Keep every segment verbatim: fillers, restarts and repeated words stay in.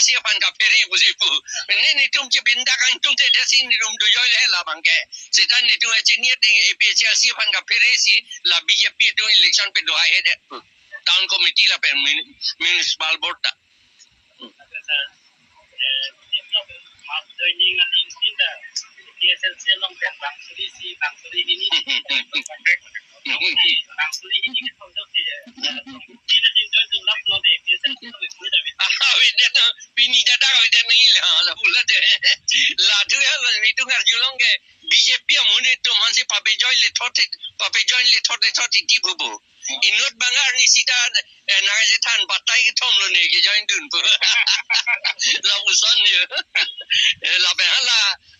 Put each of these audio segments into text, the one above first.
si aphan kaphere pusi pu. Mane netum chibindak angtung te desi netum dujoi le labang ke. Seta netum chini ting A P H L C aphan kaphere si la B J P atum election pedo hai hedet pu. Town committee lapen mun-, municipal board ta. Awi det no, pini jada awi det nangji le, ha, la pula de. La tu ya, la netum arjulong ke, B J P amonit atum aphan si pape join le thot, pape join le thot le thot iti bubu. Inut bang arni sita, eh, nangchethan batai kethom lo ne ke join dun pu. Lapuson yo. Eh, lapen hala,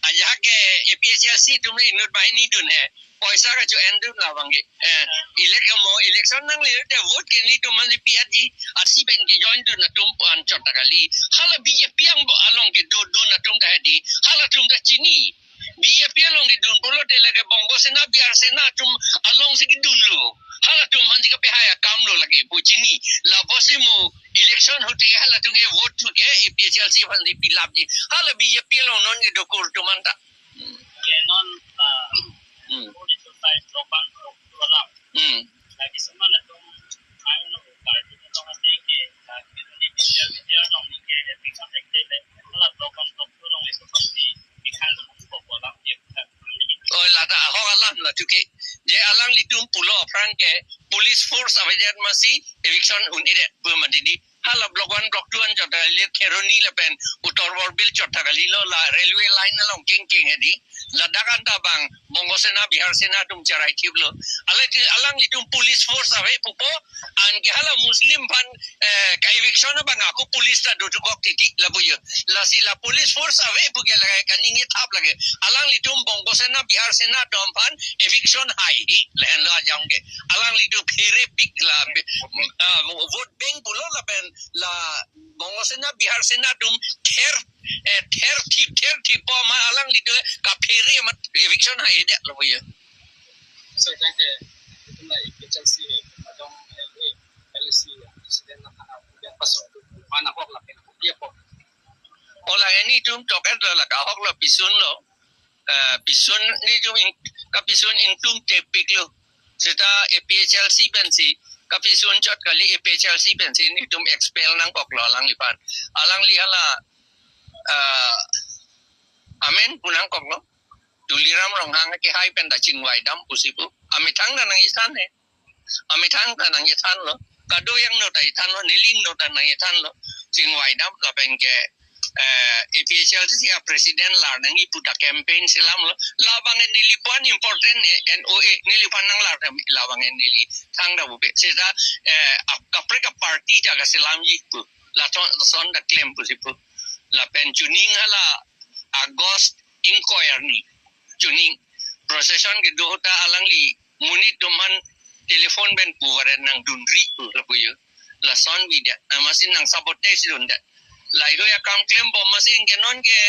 ajahak ke A P H L C atum inut banghini dun he. Poisa kacho-en dun labang ke. Eh, elect mo, election nangle te vote ke netum aphan si pi-etji. Asi pen ke join dun atum aphan chot ta kali. Hala B J P ang bo along kedo dun atum ta hedi. Halatum ta chini. B J P along kedun pulote lake Bongo Sena, Bihar Sena atum along si kedun lo. Halatum aphan si kapehai akam lo lake pu chini. Lapusi mo election ahut ke halatum ke vote thu ke A P H L C aphan si pilapji. Hala B J P along non kedo kur atum anta. Ke non, ah, Hmm. Political science lo pan lo alam. Hmm. Lagi semana tum, I don't know, party lo ate ke, ah, ke ni bicara bicara lo ni ke, ya, become active, eh. Hala lo pan lo lo ni seperti, ikan lo ko ko lam ke, ah, Oh, la ta ahok alam la tu ke. Je alanglitum pulo aphrang ke police force avedet masi eviction un-edet pu mati di. Hala block one, block two an chot ta kali, Kheroni lapen Uttar Borbil chot ta kali lo, la railway line along kengkeng hedi. Ladak anta bang Bongo Sena, Bihar Sena atum cherai thip lo. Alai ti alanglitum police force ave pupo, anke hala Muslim aphan, eh, ka eviction abang ako police ta dothukok titi lapu yo. Lasi la police force ave pu ke lake kaningje thap lake. Alanglitum Bongo Sena, Bihar Sena atum aphan eviction hai hi lahenlo ajam ke. Alanglitum phere pik la, ah, vote bank pulo lapen la Bongo Sena, Bihar Sena atum ther, eh, ther thip, ther thip po ma alanglitum kaphere ma eviction hai hedet lapu yo. So, thank you. Itum la A P H L C, adong, eh, L A C, president na kana, yang pasok, mana kok la pena, dia kok. Ola netum tok et la kahok lo pisun lo. Eh, pisun netum in, kapisun ingtung tepik lo. Seta A P H L C pensi, kapisun chot kali A P H L C pensi netum expel nangkok lo alangliphan. Alangli hala, eh, amen pu nangkok lo. Tuliram Ronghang ke hai pen ta chingvai dam pusi pu. Amethang ta nangchethan he. Amethang ta nangchethan lo. Kado yang no ta chethan lo, neli no ta nangchethan lo. Chingvai dam lapen ke, eh, A P H L C a president lar nangji pu ta campaign selam lo. Labang neliphan important, eh, N O A neliphan nanglar ta labang neli thangta pupe. Seta, eh, ap-, kaprek aparty ta kaselamji pu. Lason, lason ta klem pusi pu. Lapen chuning hala August ingkoi arni. Chuning procession kedo ahut ta alangli monit atum aphan telephone pen pu varet nangdunri pu lapu yo. Lason avedet. Amatsi nang sabotage dundet. Lahei akam klembom amatsi ke non ke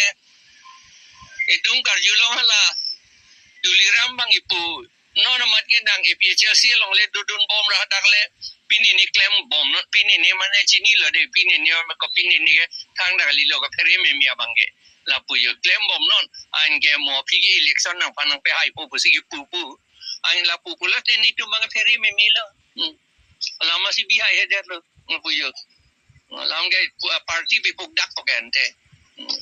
itum karjulong hala Tuliram bang ipu. Non amat ke nang A P H L C along le dodun bom ra hadak le pini ni klembom non, pini ni mane chini lo de, pini ni ma ko pini ni ke thangta kali lo kaphere meme abang ke. Lapu yo klembom non, anke mo aphi ke election nangphan nangpehai po pusi kipu pu. An lapu pulote netum abang phere meme lo. Hmm. Alam si bihai hedet lo, lapu yo. Alam ke pu-, party pipukdak po ke ante. Hmm.